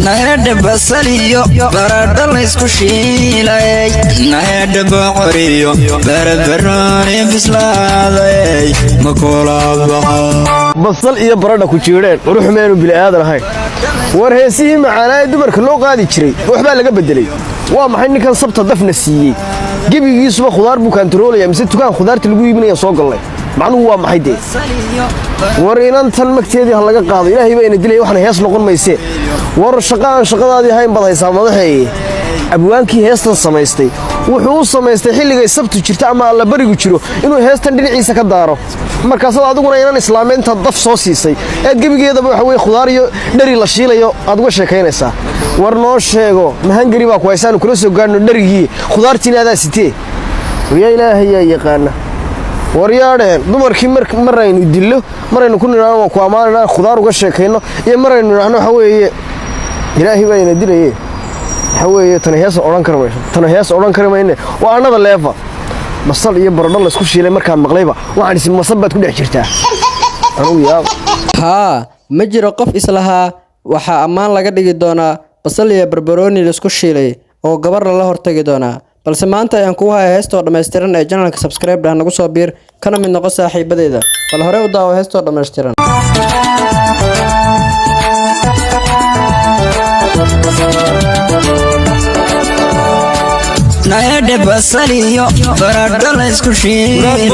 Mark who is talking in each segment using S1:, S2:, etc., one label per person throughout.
S1: Naheedha basal iyo baradho laysku shiilay, naheedha bocor iyo barbarooni bislaaday, ma kula baxa?
S2: Basal iyo baradha ku jiidheen, quruxmeenu bili'aadan ahayn. War heesihii macaanaa ee dumarka loo qaadi jiray waxbaa laga beddelay. Waa maxay ninkan sabta dafna siiyey? Gebigiisuba khudaar buu kaantaroolaya, mise dukaan khudaarta lagu iibinaya soo gallay? Macnuhu waa maxay dee? War inantan magteedii ha laga qaado, Ilaahay baa ina dilaya, waxna hees noqon maysee. War shaqa aan shaqadaadii ahayn baad haysaa, madaxeeye. Abwaankii heestan samaystay wuxuu u samaystay xilligay sabtu jirto ama allabarigu jiro inuu heestan dhinaciisa ka daaro. Markaasaad adiguna inan islaameyntaad daf soo siisay eed gebigeedaba waxa weye khudaar iyo dheri la shiilayo aad uga sheekaynaysaa. War noo sheego, mahangari baa ku haysaanu kula soo gaadhno dherigii khudaartiina adaa sitee. Waryaa, Ilaahay yaa yaqaana. War yaadheen, dumarkii maraynu dillo, maraynu ku nidhaahno waan ku ammaanayna, khudaar uga sheekayno, iyo maraynu nidhaahno waxa weeye Ilaahay baa ina dilaye. Waxa weeye tani hees odhan kari mayso, tani hees odhan kari mayne, waa annada leefa. Basal iyo baradho laysku shiilay markaan maqlayba waxaan isi masal baad ku dhex jirtaa anugu yaab.
S3: Haa, ma jiro qof islahaa waxaa ammaan laga dhigi doonaa basal iyo barbarooni laisku shiilay oo gabar lala hortagi doonaa, balse maanta ayaan kugu haya heestoo dhammaystiran. Ee channelka subscribe dhah, nagu soo biir, kana mid noqo saaxiibadeeda. Bal hore u daawo heestoo dhammaystiran.
S1: Naheedha basal iyo baradho laysku shiilay,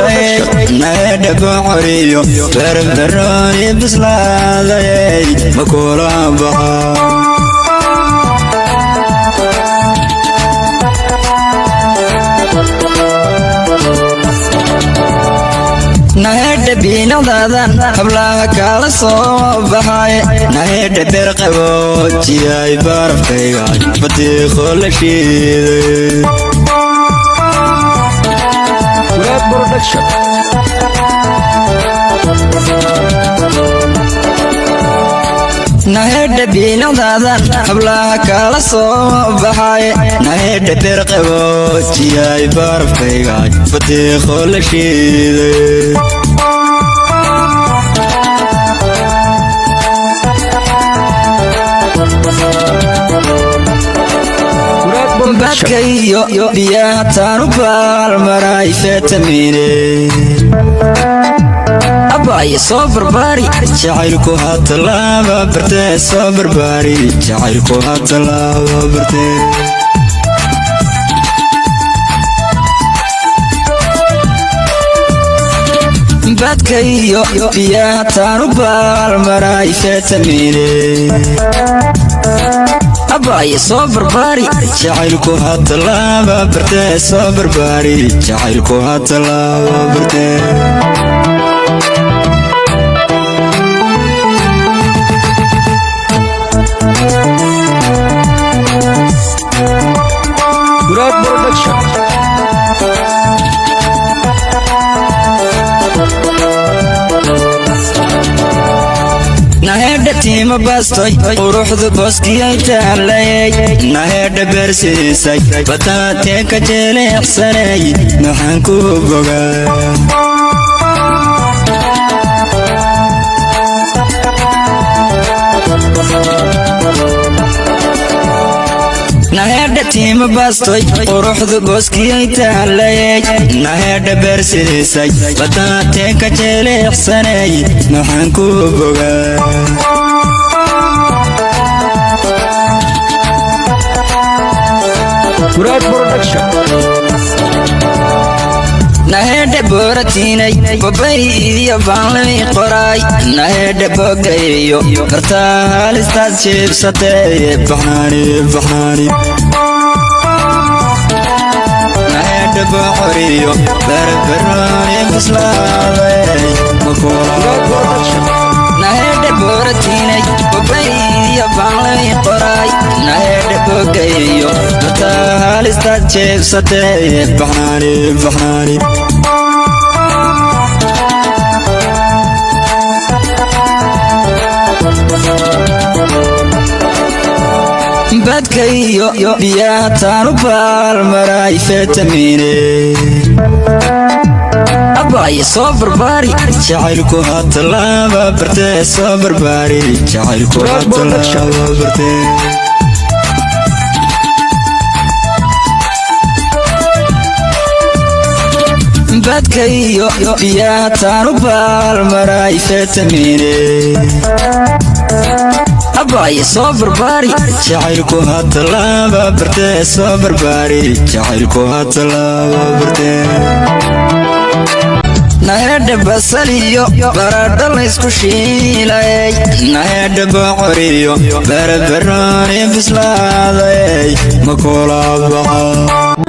S1: naheedha bocor iyo barbarooni bislaaday, ma kula baxa? Naheedha biinadaadan hablaha kala soo baxay, naheedha beerqaboojiyay barafkayga batiiqo la shiiday.
S2: Muraad Production.
S1: Naheedha biinadaadan hablaha kala soo baxay, naheedha beerqaboojiyay barafkayga batiiqo la shiiday.
S2: Muraad Production.
S1: Badka iyo biyaha taanu baalmaray fetamiine, abaayo soo barbaari, jacaylku ha tallaaba bartee, soo barbaari, jacaylku ha tallaaba bartee. Badka iyo biyaha taanu baalmaray fetamiine, abaayo soo barbaari, jacaylku ha tallaaba bartee, soo barbaari, jacaylku ha tallaaba bartee.
S2: Muraad Production.
S1: Naheedha tiima bastoy, quruxdu booskiyay taalay, naheedha beersiisay bataatee ka jeleecsanay, maxaan ku bogaa? Naheedha tiima bastoy, quruxdu booskiyay taalay, naheedha beersiisay bataatee ka jeleecsanay, maxaan ku bogaa?
S2: Muraad Production.
S1: Naheedha booratiinay babay iyo baanlay qoraay, naheedha bogayo bartaa halistaad jiibsatee, baxnaani baxnaani. Naheedha bocoriyo barbarooni bislaaday, naheedha booratiinay babay iyo baanlay qoraay, naheedha bogayo bartaa halistaad jiibsatee, baxnaani baxnaani. Badka iyo biyaha taanu baalmaray fetamiine. Abaayo, soo barbaari, jacaylku ha tallaaba bartee, soo barbaari, jacaylku ha tallaaba bartee. Badka iyo biyaha taanu baalmaray fetamiine. Abaayo, soo barbaari, jacaylku ha tallaaba bartee, soo barbaari, jacaylku ha tallaaba bartee. Naheedha basal iyo baradho laysku shiilay, naheedha bocor iyo barbarooni bislaaday, ma kula baxa?